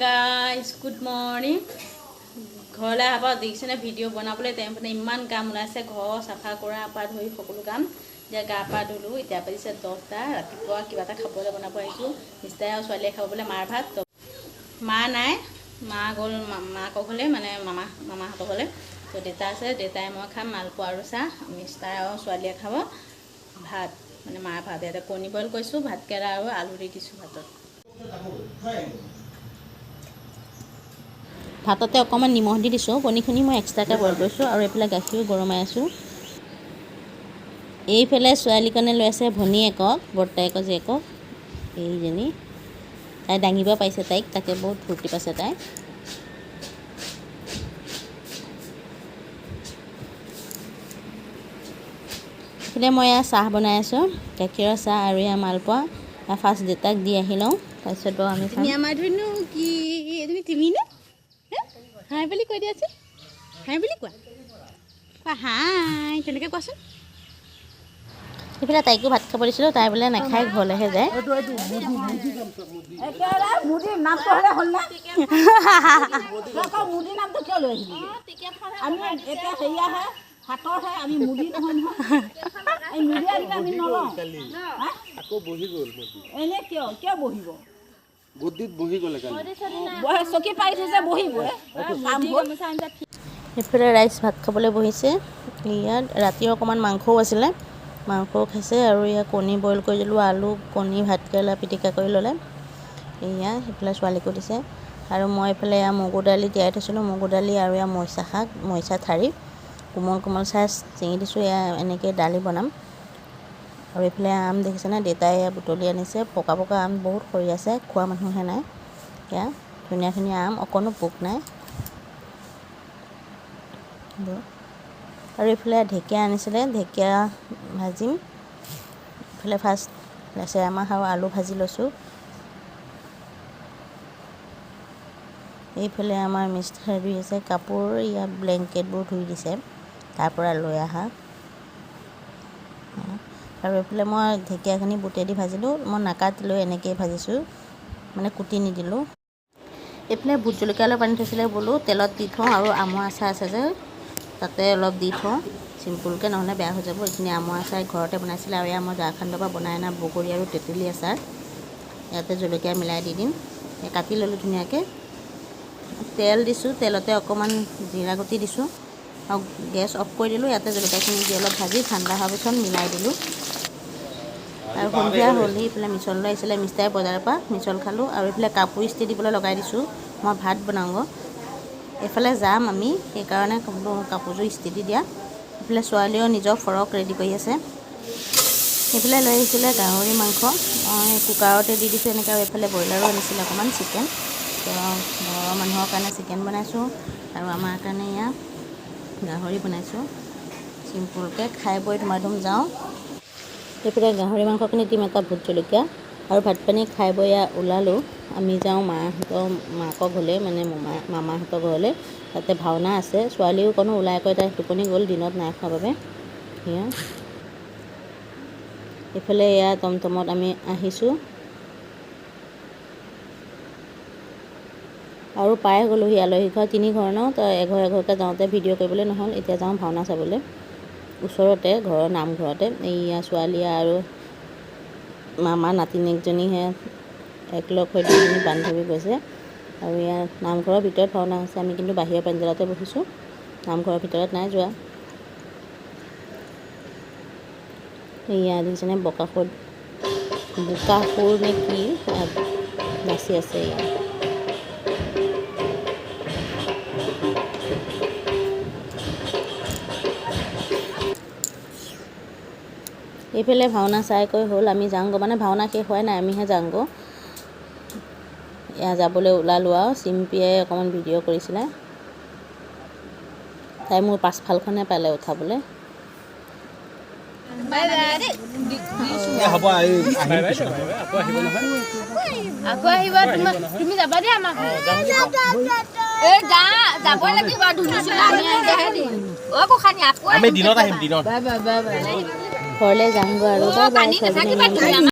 Guys, good morning. ঘৰলৈ অহাৰ পৰা দেখিছেনে, ভিডিঅ' বনাবলৈ টাইম মানে ইমান কাম ওলাইছে, ঘৰ চাফা কৰাৰ পৰা ধৰি সকলো কাম। এতিয়া গা পা ধুলোঁ। এতিয়া বাজিছে 10টা। ৰাতিপুৱা কিবা এটা খাবলৈ বনাব আহিছোঁ। মিষ্টাই আৰু ছোৱালীয়ে খাব বোলে মাৰ ভাত। তো মা নাই, মা গ'ল মাকৰ ঘৰলৈ, মানে মামাহঁতৰ ঘৰলৈ। তো দেউতা আছে, দেউতাই মই খাম মালপোৱা আৰু চাহ। মিষ্টাই আৰু ছোৱালীয়ে খাব ভাত, মানে মাৰ ভাত। ইয়াতে কণী বইল কৰিছোঁ, ভাতকেৰেলা আৰু আলু দি দিছোঁ ভাতত। ভাততে অকণমান নিমখ দি দিছোঁ। কণীখিনি মই এক্সট্ৰাকৈ বইল কৰিছোঁ আৰু এইফালে গাখীৰো গৰমাই আছোঁ। এইফালে ছোৱালীকণে লৈ আছে ভনীয়েকক, বৰ্তায়েকৰ জীয়েকক এইজনী। তাই দাঙিব পাৰিছে তাইক, তাকে বহুত ফূৰ্তি পাইছে তাই। এইফালে মই এয়া চাহ বনাই আছোঁ, গাখীৰৰ চাহ আৰু এয়া মালপোৱা। ফাৰ্ষ্ট দেউতাক দি আহি লওঁ, তাৰপিছত বাৰু আমি খাম। আমাৰ ধুনু কি এজনী তুমি নে? হাই বুলি কৈ দিয়াচোন, হাই বুলি কোৱা, কোৱা হাই, তেনেকৈ কোৱাচোন। সেইফালে তাইকো ভাত খাব দিছিলোঁ, তাই বোলে নাখায়, ঘৰলৈহে যায়। একেবাৰে মোদী নামটো হ'লে হ'ল না? তই আকৌ মোদী নামটো কিয় লৈ আহিলি? আমি এতিয়া হেৰিয়াহে, হাতৰহে, আমি মোদী নহয় নহয়। এই মোদী আনিলে আমি নলওঁ। হা? আকৌ বহি গ'ল মোদী। এনে কিয় কিয় বহিব? গদ্দিত বহি গ'লে কালি। বহে, চকী পাৰি থৈছে, বহিবই কাম হ'ল। সেইফালে ৰাইজ ভাত খাবলৈ বহিছে। ইয়াত ৰাতি অকণমান মাংসও আছিলে, মাংসও খাইছে। আৰু ইয়াত কণী বইল কৰি দিলোঁ, আলু কণী ভাতকেৰেলা পিটিকা কৰি ল'লে। এয়া সেইফালে ছোৱালীকো দিছে। আৰু মই এইফালে এয়া মগু দালি তিয়াই থৈছিলোঁ, মগু দালি আৰু এয়া মৰিচা শাক, মৰিচা ঠাৰি কোমল কোমল চাই ছিঙি দিছোঁ। এয়া এনেকৈ দালি বনাম। আৰু এইফালে আম দেখিছেনে, দেউতাই এয়া বুটলি আনিছে। পকা পকা আম বহুত সৰি আছে, খোৱা মানুহে নাই। এয়া ধুনীয়া ধুনীয়া আম, অকণো পোক নাই। আৰু এইফালে ঢেকীয়া আনিছিলে, ঢেকীয়া ভাজিম। এইফালে ফাৰ্ষ্ট লেচেৰা মাহ আৰু আলু ভাজি লৈছোঁ। এইফালে আমাৰ মিষ্টাৰে ধুই আছে কাপোৰ, ইয়াত ব্লেংকেটবোৰ ধুই দিছে তাৰ পৰা লৈ অহা। আৰু এইফালে মই ঢেকীয়াখিনি বুটেদি ভাজিলোঁ, মই নাকাটিলোঁ, এনেকৈয়ে ভাজিছোঁ, মানে কুটি নিদিলোঁ। এইফালে ভোট জলকীয়া অলপ আনি থৈছিলে, বোলো তেলত দি থওঁ। আৰু আমৰ আচাৰ আছে যে, তাতে অলপ দি থওঁ চিম্পুলকৈ, নহ'লে বেয়া হৈ যাব। এইখিনি আমৰ আচাৰ ঘৰতে বনাইছিলে। আৰু এয়া মই ঝাৰখণ্ডৰ পৰা বনাই অনা বগৰী আৰু তেতেলী আচাৰ, ইয়াতে জলকীয়া মিলাই দি দিম। কাটি ল'লোঁ ধুনীয়াকৈ। তেল দিছোঁ, তেলতে অকণমান জিৰা গুটি দিছোঁ আৰু গেছ অফ কৰি দিলোঁ। ইয়াতে জলকীয়াখিনি দি অলপ ভাজি ঠাণ্ডা হোৱাৰ পিছত মিলাই দিলোঁ। আৰু সন্ধিয়া হ'লহি। এইফালে মিছল লৈ আহিছিলে মিষ্টাই বজাৰৰ পৰা, মিছল খালোঁ। আৰু এইফালে কাপোৰ ইস্ত্ৰি দিবলৈ লগাই দিছোঁ, মই ভাত বনাওঁগৈ। এইফালে যাম আমি, সেইকাৰণে বোলো কাপোৰযোৰ ইস্ত্ৰি দি দিয়া। এইফালে ছোৱালীয়েও নিজৰ ফ্ৰক ৰেডি কৰি আছে। সেইফালে লৈ আহিছিলে গাহৰি মাংস, মই কুকাৰতে দি দিছোঁ এনেকৈ। আৰু এইফালে ব্ৰইলাৰো আনিছিলে অকণমান, চিকেন। তো ঘৰৰ মানুহৰ কাৰণে চিকেন বনাইছোঁ আৰু আমাৰ কাৰণে এয়া গাহৰি বনাইছোঁ। চিম্পুলকৈ খাই বৈ ধুমাধুম যাওঁ। সেইফালে গাহৰি মাংসখিনি দিম এটা ভোট জলকীয়া আৰু ভাত পানী খাই বৈ এয়া ওলালোঁ। আমি যাওঁ মাহঁতৰ মাকৰ ঘৰলৈ, মানে মামাহঁতৰ ঘৰলৈ, তাতে ভাওনা আছে। ছোৱালীও অকণো ওলাই কৈ তাই টোপনি গ'ল, দিনত নাই খোৱাৰ বাবে। সেয়া এইফালে এয়া টমটমত আমি আহিছোঁ আৰু পাই গ'লোহি আলহী ঘৰ। তিনি ঘৰ ন, তো এঘৰ এঘৰকৈ যাওঁতে ভিডিঅ' কৰিবলৈ নহ'ল। এতিয়া যাওঁ ভাওনা চাবলৈ, ওচৰতে ঘৰৰ নামঘৰতে। এইয়া ছোৱালীয়ে আৰু মামা নাতিনীয়েকজনীহে একলগ হৈ দুজনী বান্ধৱী গৈছে। আৰু ইয়াৰ নামঘৰৰ ভিতৰত ভাওনা হৈছে, আমি কিন্তু বাহিৰৰ পেণ্ডেলতে বহিছোঁ, নামঘৰৰ ভিতৰত নাই যোৱা। এয়া দেখিছেনে, বকাসুৰ, বোকাসুৰ নে কি নাচি আছে এয়া। এইফালে ভাওনা চাই কৈ হ'ল, আমি যাওঁগৈ, মানে ভাওনা শেষ হোৱাই নাই, আমিহে যাওঁগৈ। এয়া যাবলৈ ওলালোঁ আৰু চিম্পীয়ে অকণমান ভিডিঅ' কৰিছিলে, তাই মোৰ পাছফালখনে পালে উঠাবলৈ। হ'ব, আহিম পিছত। আকৌ আহিব, তুমি যাবা দেই আমাৰ। এই যা, যাবই লাগিব। ধুনু আমি আহিলেহে দিম। অ গোসানী, আকৌ আমি দিনত আহিম, দিনত। ঘৰলৈ যামগৈ আৰু। Bye bye. পানী নাথাকিবা তুমি।